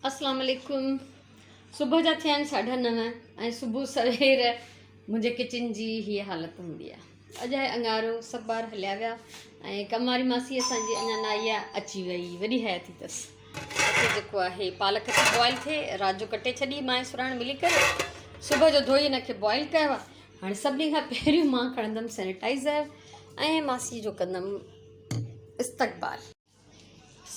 اسلام عليڪم صبح جا ٿيا آهن 9:30 ۽ صبح سوير منهنجي ڪچن جي هيء حالت هوندي آهي. اڄ آهي اڱارو، سڀ ٻار هليا ويا ۽ ڪم واري ماسي اسان جي اڃا نه آئي آهي، اچي وئي، وڏي حياتي اٿس. اچي جيڪو آهي پالڪ ٿي بوائل ٿئي، رات جو ڪٽي ڇڏي مان ۽ سرهاڻ ملي ڪري صبح جو ڌوئي هن کي بوائل ڪيو آهي. هاڻي سڀني کان پهريون مان کڻندم سينيٽائزر ۽ ماسي جو ڪندم استقبال.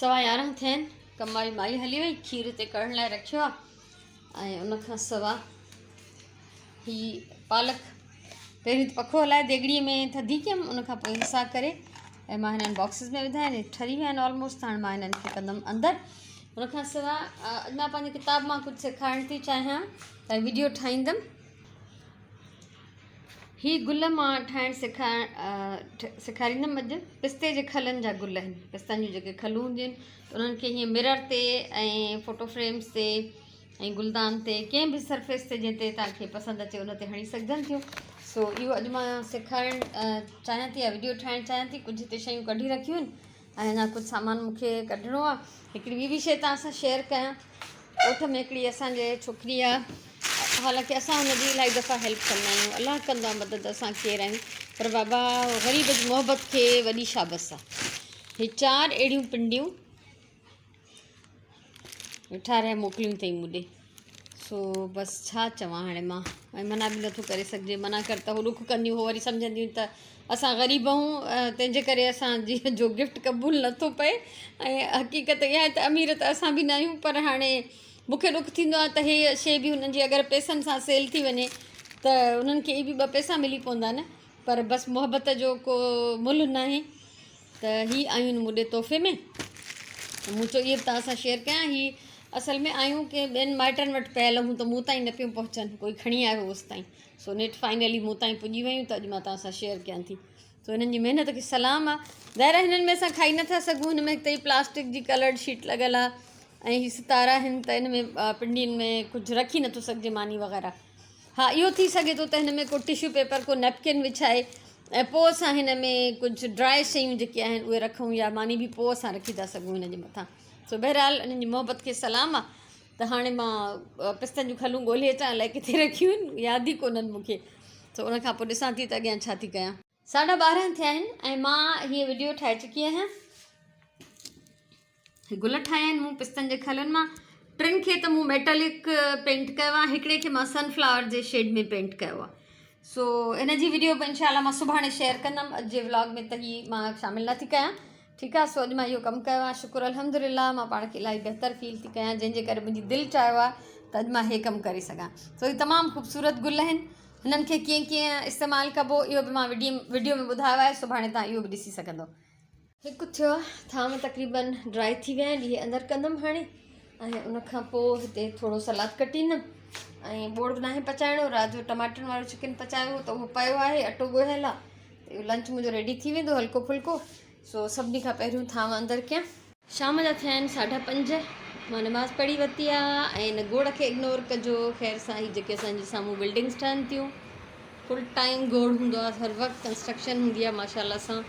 11:15 ٿيا آهن، ڪم واري مائي هلي وئي، کير هتي ڪڙهڻ لاء رکيو آهي ۽ ان کان سوا هي پالڪ پهرين ته پکو هلائي ديڳڙي ۾ ٿڌي ڪيم، ان کان پوء حصا ڪري ۽ مان هنن باڪسز ۾ وڌا آهن، ٺري ويا آهن آلموسٽ. هاڻي مان هنن کي ڪندم اندر. ان کان سوا اڄ مان پنهنجي ڪتاب مان ڪجهه سيکارڻ ٿي چاهيان ته ويڊيو ٺاهيندم. هي گل مان ٺاهڻ سيکاريندم اڄ. پستي جي کلن جا گل آهن. پستن جون جيڪي کلون هونديون آهن ته انهن کي هيئن مرر تي ۽ فوٽو فريمز تي ۽ گلدان تي ڪنهن به سرفيس تي جنهن تي توهان کي پسند اچي ان تي هڻي سگهجن ٿيون. سو اهو اڄ مان سيکارڻ چاهيان ٿي يا وڊيو ٺاهڻ چاهيان ٿي. ڪجهه هتي شيون ڪڍي رکيون آهن ۽ اڃا ڪجهه سامان مون کي ڪڍڻو آهي. هڪڙي ٻي به شيء توهان سان شيئر ڪيان. ڳوٺ ۾ هڪڙي اسان جي ڇوڪري آ، حالانڪه اسان هن جي الاهي دفعا هيلپ ڪندا آهيون، الله ڪندو آ مدد، اسان ڪير آهيون، پر بابا غريب جي محبت کي وڏي شابس آ. هي چار اهڙيون پنڊيون ٺاهرائي موڪليون اٿئي مون ڏي. سو بس ڇا چوان هاڻي مان، ۽ منع به نٿو ڪري سگهجي، منع ڪر ته هو ڏک ڪنديون، هو وري سمجهنديون ته اسان غريب آهيون تنهن جي ڪري اسان جي جو گفٽ قبول نٿو پئي، ۽ حقيقت اها آهي ته امير ته اسان به نه آهيون، پر هاڻي مون کي ڏک ٿيندو آهي ته هي شيء به هنن جي اگر پئسن سان سيل ٿي وڃي ته انهن کي به ٻه پئسا ملي پوندا نه، پر بس محبت جو ڪو ملهه ناهي. ته هي آيون مون ڏي تحفي ۾، مون چيو اهي به توهان سان شيئر ڪيان. هي اصل ۾ آيون ڪنهن ٻين مائٽن وٽ پيل هيون ته مون تائين نه پيون پهچن، ڪوئي کڻي آيو هو تائين، سو نيٺ فائنلي مون تائين پڄي ويون ته اڄ مان توهان سان شيئر ڪيان ٿي. سو هنن جي محنت کي سلام آ. ظاهر آهي هنن ۾ اسان کائي نٿا سگهون، هن ۾ هڪ ته هي پلاسٽڪ جي ڪلرڊ شيٽ لڳل آ ۽ هي ستارا آهن ته هن ۾ پنڊين ۾ ڪجهه رکي نٿو سگهجي ماني وغيره. ها اهو ٿي سگهي ٿو ته هن ۾ ڪو ٽشو پيپر ڪو نيپڪن وڇائي ۽ پوء اسان هن ۾ ڪجهه ڊرائي شيون جيڪي آهن اهي رکون يا ماني به پوء اسان رکي ٿا سگهون هن جي مٿان. سو بهرحال انهن جي محبت کي سلام آ. ته هاڻي مان پستن جون کلون ڳولي اچان، الائي ڪٿي رکيون آهن، ياد ئي ڪونهن مون کي. سو ان کان پوء ڏسان ٿي ته اڳيان ڇا ٿي ڪيان. 12:30 ٿيا آهن ۽ مان هيء وڊيو ٺاهي چڪي آهيان. هي گل ٺاهيا آهن مون پستن جي کلن مان. ٽن کي ته مون ميٽلڪ پينٽ ڪيو آهي، هڪڙي کي مان سن فلاور جي شيڊ ۾ پينٽ ڪيو آهي. سو ان جي وڊيو به انشاء الله مان سڀاڻي شيئر ڪندم. اڄ جي ولاگ ۾ ته هي مان شامل نه ٿي ڪيان. ٺيڪ آهي. سو اڄ مان اهو ڪم ڪيو آهي، شڪر الحمدلله مان پاڻ کي الاهي بهتر فيل ٿي ڪيان، جنهن جي ڪري منهنجي دل چاهيو آهي ته اڄ مان هي ڪم ڪري سگهان. سو هي تمام خوبصورت گل آهن، هنن کي ڪيئن ڪيئن استعمال ڪبو اهو به مان وڊيو ۾ ٻڌايو آهي، سڀاڻي تان اهو به ڏسي سگهندو. هڪ ٿيو آهي، ٿانو تقريبن ڊرائي ٿي ويا آهن، اهي اندر ڪندم هاڻي ۽ ان کان پوء هتي ٿورو سلاد ڪٽيندم ۽ ٻوڙ به ناهي پچائڻو، رات جو ٽماٽن وارو چڪن پچايو هو ته اهو پيو آهي، اٽو ڳوهيل آهي، اهو لنچ منهنجو ريڊي ٿي ويندو هلڪو ڦلڪو. سو سڀني کان پهريون ٿانو اندر ڪيان. شام جا ٿيا آهن 5:30، مان نماز پڙهي ورتي آ ۽ ان گوڙ کي اگنور ڪجو، خير سان هي جيڪي اسان جي سامهون بلڊنگس ٺهن ٿيون فل ٽائيم گوڙ هوندو آ، هر وقت ڪنسٽرڪشن هوندي آ، ماشاء الله سان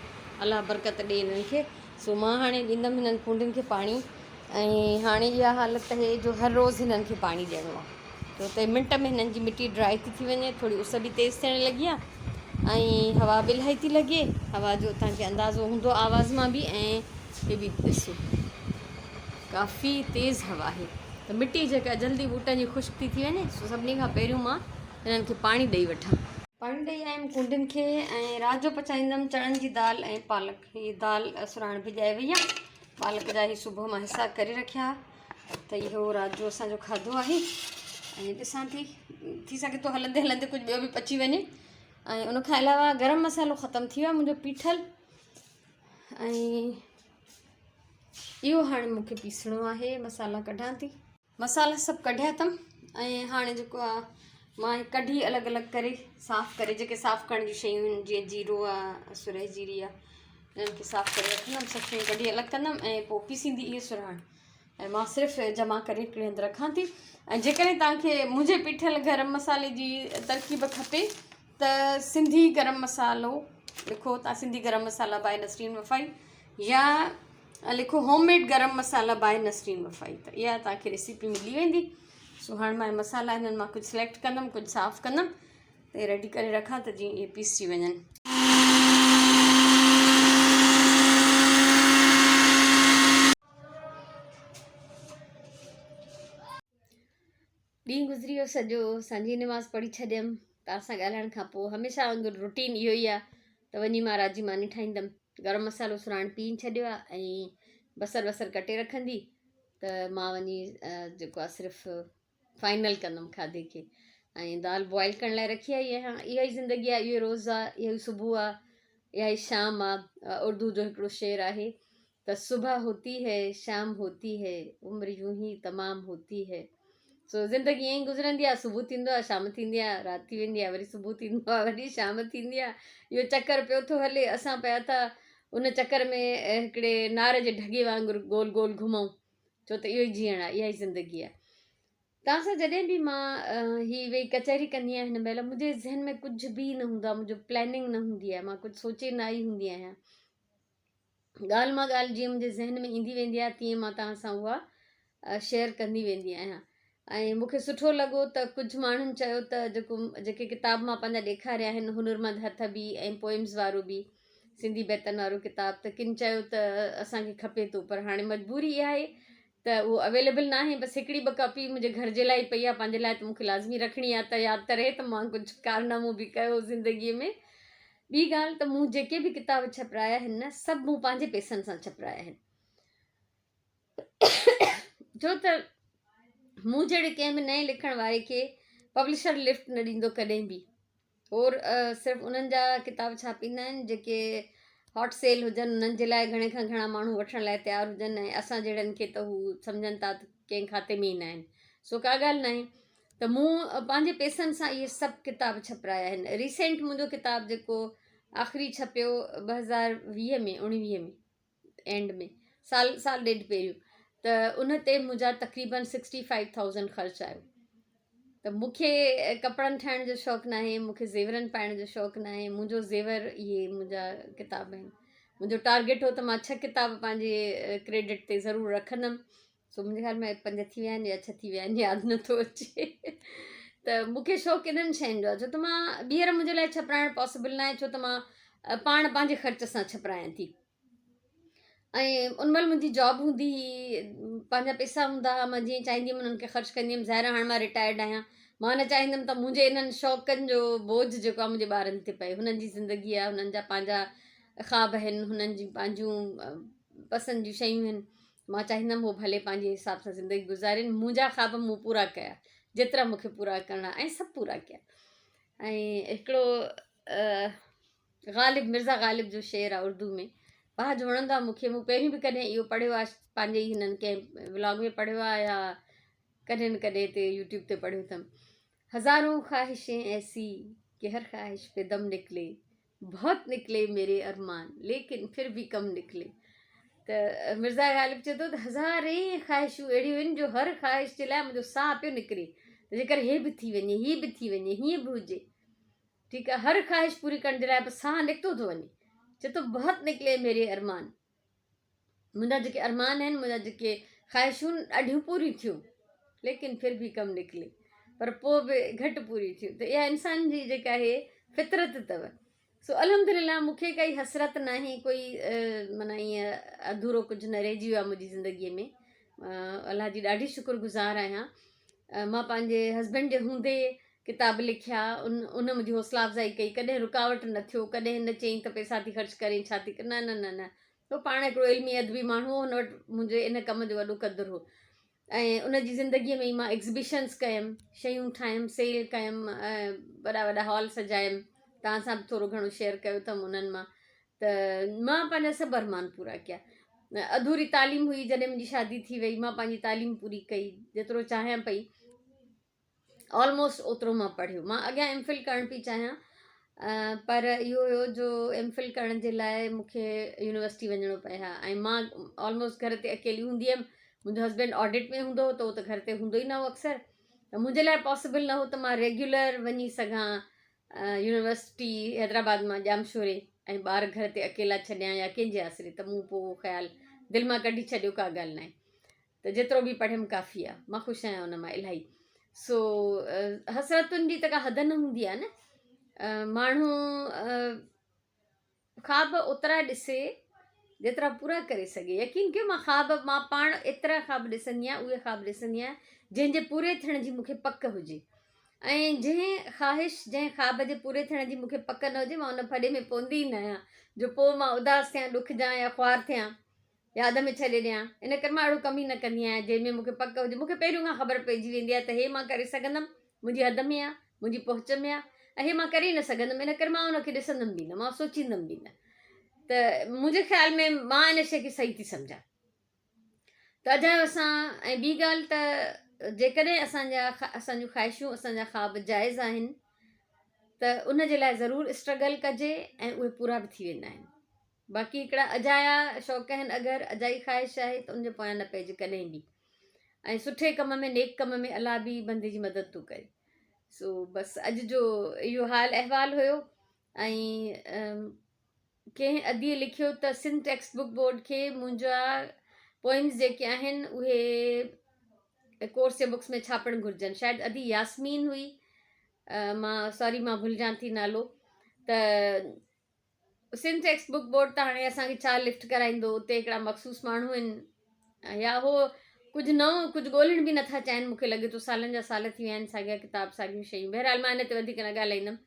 الله برڪت ڏي انهن کي. سو مان هاڻي ڏيندم هنن ڪونڊين کي پاڻي ۽ هاڻي اها حالت آهي جو هر روز هنن کي پاڻي ڏيڻو آ، ڇو ته منٽ ۾ هنن جي مٽي ڊرائي ٿي ٿي وڃي، ٿوري اس به تيز ٿيڻ لڳي آ ۽ هوا به الاهي ٿي لڳي، هوا جو توهان کي اندازو هوندو آواز مان به ۽ هي به ڏسو ڪافي تيز هوا آهي ته مٽي جيڪا جلدي ٻوٽن جي خشڪ ٿي ٿي وڃي. سو سڀني کان پهريون مان هنن کي پاڻي ڏئي وٺان. پاڻي ڏئي آيم ڪونڊين کي ۽ رات جو پچائيندم چڻن جي دال ۽ پالڪ. هي دال سراڻ ڀڄائي وئي آ، پالڪ جا هي صبح مان حصا ڪري رکيا ته اهو رات جو اسان جو کاڌو آهي ۽ ڏسان ٿي ٿي سگهي ٿو هلندي هلندي ڪجهه ٻيو به پچي وڃي. ۽ ان کان علاوه گرم مصالحو ختم ٿي ويو آهي منهنجو پيٺل ۽ اهو هاڻي مون کي پيسڻو آهي. مصالحا ڪڍان ٿي. مصالحا سڀ ڪڍيا اٿم ۽ هاڻي جيڪو آ مان هي ڪڍي الڳ الڳ ڪري صاف ڪري جيڪي صاف ڪرڻ جون شيون آهن جيئن جيرو آ سرهي جيري آ انهن کي صاف ڪري رکندم، سڀ شيون ڪڍي الڳ ڪندم ۽ پوء پيسيندي اهي سرهاڻ ۽ مان صرف جمع ڪري هڪڙي هنڌ رکان ٿي. ۽ جيڪڏهن توهان کي منهنجي پيٺل گرم مصالحي جي ترڪيب کپي ته سنڌي گرم مصالحو لکو تان، سنڌي گرم مصالحا بائي نسرين وفائي يا لکو هوم ميڊ گرم مسالا باء نسرين وفائي ته اها توهان کي ريسيپي ملي ويندي. سو هاڻي مان مسالا هنن مان ڪجهه سليڪٽ ڪندم، ڪجهه صاف ڪندم ته ريڊي ڪري رکان ته جيئن اهي پيسجي وڃن. ڏينهن گذري ويو سڄو، سانجهي نماز پڙهي ڇڏيم. توهان سان ڳالهائڻ کان پوء هميشه وانگر روٽين اهو ئي آهي ته وڃي مان رات جي ماني ٺاهيندم. گرم مصالحو سراڻ پيهي ڇڏيو آهي ۽ بصر وصر ڪٽي رکندي ته مان وڃي جيڪو آهي صرف فائنل ڪندم کاڌي کي ۽ دال بوائل ڪرڻ لاء رکي آئي آهيان. اها ئي زندگي آهي، اهو روز آهي، اها ئي صبح آهي، اها ئي شام آهي. اردو جو هڪڙو شعر آهي ته صبح هوتي هي شام هوتي هي عمر يون هي تمام هوتي هي. سو زندگي ائين ئي گذرندي آهي، صبح ٿيندو آهي شام ٿيندي آهي، رات ٿي ويندي آهي وري صبح ٿيندو آهي وري شام ٿيندي آهي. اهو چڪر پيو ٿو هلي، اسان پيا ٿا ان چڪر ۾ هڪڙي نار جي ڍڳي وانگر گول گول گهمون، ڇو ته اهو ئي جيئڻ آهي، اها ئي زندگي آهي. توهان سان جڏهن به مان هي ويهي ڪچهري ڪندي آهيان هن مهل منهنجي ذهن ۾ ڪجهه به نه هوندو آهي، منهنجو پلاننگ نه هوندي آهي، مان ڪجهه سوچي نه آئي هوندي آهيان. ڳالهه مان ڳالهه جيئن منهنجي ذهن ۾ ايندي ويندي آهي تيئن مان توهان سان اها شيئر ڪندي ويندي آهيان ۽ مون کي سٺو لڳو ته ڪجهه ماڻهن چيو ته جيڪو جيڪي ڪتاب مان پنهنجا ڏيکاريا آهن هنرمند هٿ به ۽ پوئمز وارو به سنڌي بيتن وارو ڪتاب ته ڪن چيو ته اسان کي کپي ٿو پر هاڻي مجبوري اها آهي ته اهو اويليبل ناهي بس هڪڙي ٻه ڪاپي منهنجي گهر جي لاء ئي پئي آهي پنهنجي لاء ته مون کي لازمي رکڻي آهي ته ياد ته رهي ته مان ڪجهه ڪارنامو به ڪيو زندگي ۾ ٻي ڳالهه ته مون جيڪي به ڪتاب ڇپرايا آهن نه سڀ مون پنهنجي پئسن سان ڇپرايا آهن ڇو ته مون جهڙي ڪنهن به نئين لکڻ واري کي پبلشر لفٽ نه ڏيندو ڪڏهن به اور صرف انهن جا ڪتاب ڇاپيندا آهن جيڪي هاٽ سيل هجن انهن جي لاء گهڻي کان گهڻا ماڻهو وٺڻ لاء تيار هجن ۽ اسان جهڙن کي ته هو سمجهن ٿا ته ڪنهن کاتي ۾ ئي نه آهن سو ڪا ڳالهه ناهي ته مون پنهنجي پئسن سان اهي سڀ ڪتاب ڇپرايا آهن. ريسينٽ منهنجو ڪتاب جيڪو آخري ڇپيو 2020 ۾ 19 ۾ اينڊ ۾ سال سال ڏيڍ پهريون ته ان تي منهنجا تقريبن 65,000 خرچ آيو ته مون کي ڪپڙن ٺاهڻ جو شوق ناهي، مون کي زيورن پائڻ جو شوق ناهي، منهنجو زيور اهي منهنجا ڪتاب آهن. منهنجو ٽارگيٽ هو ته مان ڇهه ڪتاب پنهنجي ڪريڊٽ تي ضرور رکندم. سو منهنجي خيال ۾ پنج ٿي ويا آهن يا ڇهه ٿي ويا آهن ياد نٿو اچي ته مون کي شوق انهن شين جو آهي ڇو ته مان ٻيهر منهنجي لاء ڇپرائڻ پاسبل نه آهي ڇو ته مان پاڻ پنهنجي خرچ سان ڇپرايان ٿي ۽ ان مهل منهنجي جاب هوندي هئي پنهنجا پئسا هوندا هئا مان جيئن چاهيندي هيم انهن کي خرچ ڪندي هيم ظاهر هاڻي مان رٽائرڊ آهيان مان نه چاهيندم ته منهنجي انهن شوقن جو بوجه جيڪو آهي منهنجي ٻارن تي پئي هنن جي زندگي آهي هنن جا پنهنجا خواب آهن هنن جون پنهنجون پسند جون شيون آهن مان چاهيندم هو ڀلي پنهنجي حساب سان زندگي گذارين منهنجا خواب مون پورا ڪيا جيترا مون کي پورا ڪرڻا ۽ سڀ پورا ڪيا ۽ هڪڙو غالب مرزا غالب جو شعر آهي اردو ۾ واهه جو وڻندو آهي مون کي مون پهريون به ڪڏهن اهو پڙهيو آهي پنهنجي ئي هنن ڪنهن ولاگ ۾ پڙهيو آهي يا ڪڏهن نه ڪڏهن هتي يوٽيوب تي پڙهيو اٿم هزارون خواهشين ايسي ڪي هر خواهش پي دم نڪلي بهت نڪلي ميري ارمان ليڪن ڦر ڀي ڪم نڪلي ته مرزا غالب چئي ٿو ته هزارين خواهشون اهڙيون آهن جو هر خواهش جي لاء منهنجو ساهه پيو نڪري ته جيڪر هي به ٿي وڃي هي به ٿي وڃي هيئن به هجي ٺيڪ آهي هر خواهش پوري ڪرڻ جي لاء به ساهه نڪتو ٿو وڃي چئي ٿو بهت نڪلي ميري ارمان منهنجا جيڪي ارمان آهن منهنجا جيڪي خواهشون ڏاڍيون پوريون ٿيون ليڪن ڦر ڀي ڪم نڪلي پر پوء به گهٽ پوريون ٿيون ته اها انسان جي جيڪا آهي فطرت اٿو سو الحمد لله مون کي ڪائي حسرت ناهي ڪوئي معنيٰ ائين اڌورو ڪجهه نه رهجي ويو آهي منهنجي زندگيء ۾ الله جي ڏاڍي شڪر گذار آهيان مان پنهنجي هسبينڊ جي هوندي ڪتاب لکيا ان ان منهنجي حوصلا افزائي ڪئي ڪڏهن رڪاوٽ نه ٿيو ڪڏهن نه چيائين ته پئسا ٿي خرچ ڪرين ڇا ٿي نه نه نه نه هو پاڻ هڪڙو علمي ادبي ماڻهو هو هن وٽ منهنجي ان ڪم جو وڏو قدر هو ۽ ان جي زندگيء ۾ ئي مان ايگزبيشنس ڪيم شيون ٺاهيم سيل ڪيم وڏا وڏا هال سجايم توهان سان به ٿورو گهڻو شيئر ڪيو اٿم انهن مان ته مان پنهنجا سڀ ارمان پورا ڪيا اڌوري تعليم هئي جڏهن منهنجي شادي ٿي وئي مان پنهنجي تعليم پوري ڪئي جيترو چاهيان پئي آلموسٽ اوترو مان پڙهيو مان اڳيان ايم فل ڪرڻ پئي چاهيان پر اهو هيو جو ايم فل ڪرڻ جي لاء مون کي يونيورسٽي وڃڻو پئي ها ۽ مان آلموسٽ گهر تي اڪيلي هوندي هيم منهنجو هسبينڊ آڊٽ ۾ هوندو هو ته هو ته گهر تي هوندو ئي نه هو اڪثر ته منهنجي لاء پاسبل نه هو ته مان ريگيولر وڃي سگهان يونيورسٽي حيدرآباد مان ڄامشوري ۽ ٻار گهر تي اڪيلا ڇڏيان يا ڪنهن جي آسري ته مون پوء اهو خيال دل مان ڪڍي ڇڏيو ڪا ڳالهه ناهي ته جيترو به پڙهيم ڪافي آ مان خوش آهيان ان مان الاهي سو حسرتن جي ته ڪا حد نه هوندي آ نه ماڻهو خواب اوترا ڏسي جيترا پورا ڪري سگهي. يقين ڪيو مان خواب مان پاڻ ايترا خواب ڏسندي آهيان اهي خواب ڏسندي آهيان جنهن جي پوري ٿيڻ جي مون کي پڪ هجي ۽ جنهن خواهش جنهن خواب جي پوري ٿيڻ جي مون کي پڪ نه هجي مان ان ڦڏي ۾ پوندي ئي نه آهيان جو پوء مان اداس ٿيان ڏکجان يا خوار ٿيان ياد ۾ ڇڏي ڏيان ان ڪري مان اهڙو ڪم ئي نه ڪندي آهيان جنهن ۾ مون کي پڪ هجي مون کي پهريون کان خبر پئجي ويندي آهي ته هي مان ڪري سگهندم منهنجي حد ۾ آهي منهنجي پهچ ۾ آهي ۽ هي مان ڪري نه سگهندم ان ڪري مان ان کي ڏسندم به نه مان سوچيندم به نه ته منهنجي خيال ۾ مان ان شيء کي صحيح ٿي سمجهان ته اجايو اسان ۽ ٻي ڳالهه ته جيڪڏهن اسان جا اسان جون خواهشون اسان جا خواب جائز آهن ته ان جي لاء ضرور اسٽرگل ڪجي ۽ اهي پورا به ٿي ويندا آهن باقي هڪڙا اجايا شوق آهن اگر اجائي خواهش آهي ته ان جي پويان نه پئجي ڪڏهن به ۽ سٺي ڪم ۾ نيڪ ڪم ۾ الله به بندي جي مدد ٿو ڪري سو بس اڄ جو اهو حال احوال هيو ۽ ڪنهن اديء لکيو ته سنڌ ٽيڪسٽ بڪ بورڊ کي منهنجا پوئمز جيڪي آهن اهي ڪورس جي بڪس ۾ ڇاپڻ گهرجن شايد ادي ياسمين هئي مان سوري مان ڀلجان ٿي نالو ته سنڌ ٽيڪسٽ بڪ بورڊ ته هاڻي اسان کي ڇا لفٽ ڪرائيندو اتي هڪڙا مخصوص ماڻهو آهن يا هو ڪجهه نئون ڪجهه ڳولڻ به نٿا چاهين مونکي لڳي ٿو سالن جا سال ٿي ويا آهن ساڳيا ڪتاب ساڳيون شيون بهرحال مان ان تي وڌيڪ نه ڳالهائيندم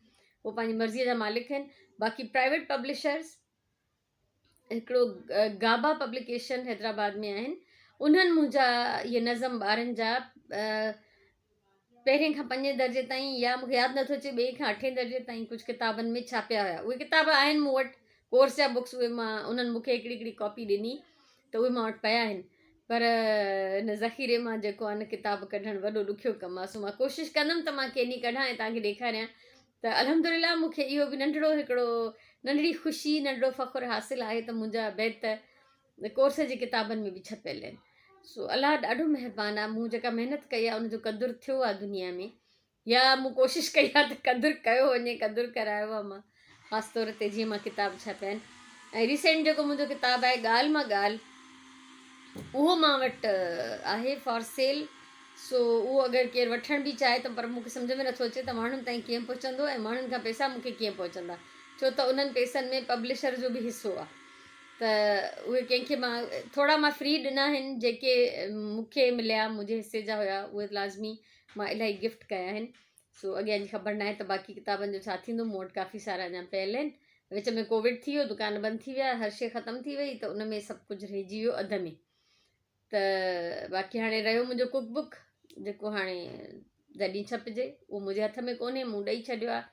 هو پنهنجي مرضيء جا مالڪ آهن باقي پرائيويٽ پبلشرز هڪڙو گابا پبليڪيشن حيدرآباد ۾ آهن انهن منهنجا اهي نظم ٻارن جا پهرين کان پنجين درجي تائين يا مونکي ياد نٿو اچي ٻئي کان اٺين درجي تائين ڪجهه ڪتابن ۾ ڇاپيا هيا اهي ڪتاب آهن مون وٽ ڪورس جا بڪس اهي مان انهن مونکي هڪڙي هڪڙي ڪاپي ڏني ته اهي مان وٽ پيا آهن پر ان ذخيري مان جيڪو آهي نه ڪتاب ڪڍڻ وڏو ڏکيو ڪم آهي سو مان ڪوشش ڪندم ته مان ڪيني ڪڍان ۽ توهان کي ڏيکاريان ته الحمد لله مونکي اهو به ننڍڙو هڪڙو ننڍڙي خوشي ننڍڙو فخر حاصل آهي ته منهنجا بيت ڪورس جي ڪتابن ۾ به ڇپيل آهن سو الله ڏاڍو مهربان آهي مون جيڪا محنت ڪئي آهي ان جو قدر ٿيو آهي دنيا ۾ يا مون ڪوشش ڪئي آهي ته قدر ڪيو وڃي قدر ڪرايو آهي مان خاص طور تي جيئن مان ڪتاب ڇاپيا آهن ۽ ريسينٽ جيڪو منهنجو ڪتاب آهي ڳالهه مان ڳالهه اهو مان وٽ آهي فار سيل سو اهو اگر ڪير وٺڻ به چاهي ته پر مونکي سمجھ ۾ نٿو اچي ته ماڻهن تائين ڪيئن پهچندو ۽ ماڻهن کان پئسا مونکي ڪيئن پهچندا ڇو ته انهن پئسن ۾ پبلشر جو به حصو آهي ته اهي ڪنهن کي مان ٿورا مان فري ڏنا آهن جيڪي مون کي مليا منهنجي حصي جا هيا اهي لازمي مان الاهي گفٽ ڪيا آهن سو اڳيان جي خبر ناهي ته باقي ڪتابن جو ڇا ٿيندو مون وٽ ڪافي سارا اڃا پيل آهن وچ ۾ ڪووڊ ٿي ويو دڪان بند ٿي ويا هر شي ختم ٿي وئي ته ان ۾ سڀ ڪجهه رهجي ويو اڌ ۾ ته باقي هاڻي رهيو منهنجو ڪڪ بڪ جيڪو هاڻي جڏهن ڇپجي اهو منهنجي هٿ ۾ ڪونهي مون ڏئي ڇڏيو آهي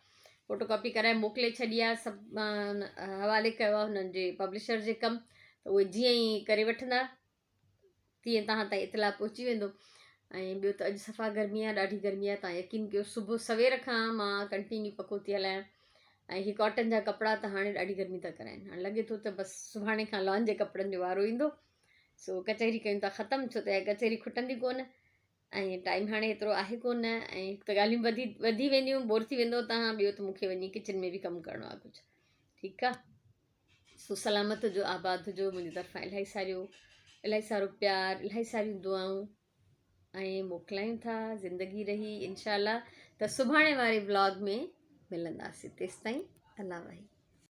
فوٽو ڪاپي ڪرائي موڪلي ڇڏي آهي سڀ مان حوالي ڪيو آهي هنن جي پبلشر جي ڪم ته اهي جيئن ئي ڪري وٺندا تيئن تهان تائين اطلاع پهچي ويندو ۽ ٻيو ته اڄ صفا گرمي آهي ڏاڍي گرمي آهي تان يقين ڪيو صبح سوير کان مان ڪنٽينيو پکو ٿي هلايان ۽ هي ڪاٽن جا ڪپڙا ته هاڻي ڏاڍي گرمي ٿا ڪرائن هاڻي لڳي ٿو ته بس سڀاڻي کان لان جي ڪپڙن جو وارو ايندو سو ڪچهري ڪيون ٿا ختم ڇو ته اها ڪچهري کٽندي ڪونه ۽ ٽائيم هاڻي ايترو آهي ڪونه ۽ هڪ ته ڳالهيون وڌي وڌي وينديون بور ٿي ويندو تان ٻيو ته مونکي وڃي ڪچن ۾ به ڪم ڪرڻو آهي ڪجهه ٺيڪ آهي سو سلامت هجو آباد هجو منهنجي طرفان الاهي ساريو الاهي سارو پيار الاهي ساريون دعائون ۽ موڪلايون ٿا زندگي رهي انشاءالله ته سڀاڻي واري ولاگ ۾ ملنداسين تيستائين الله واهي.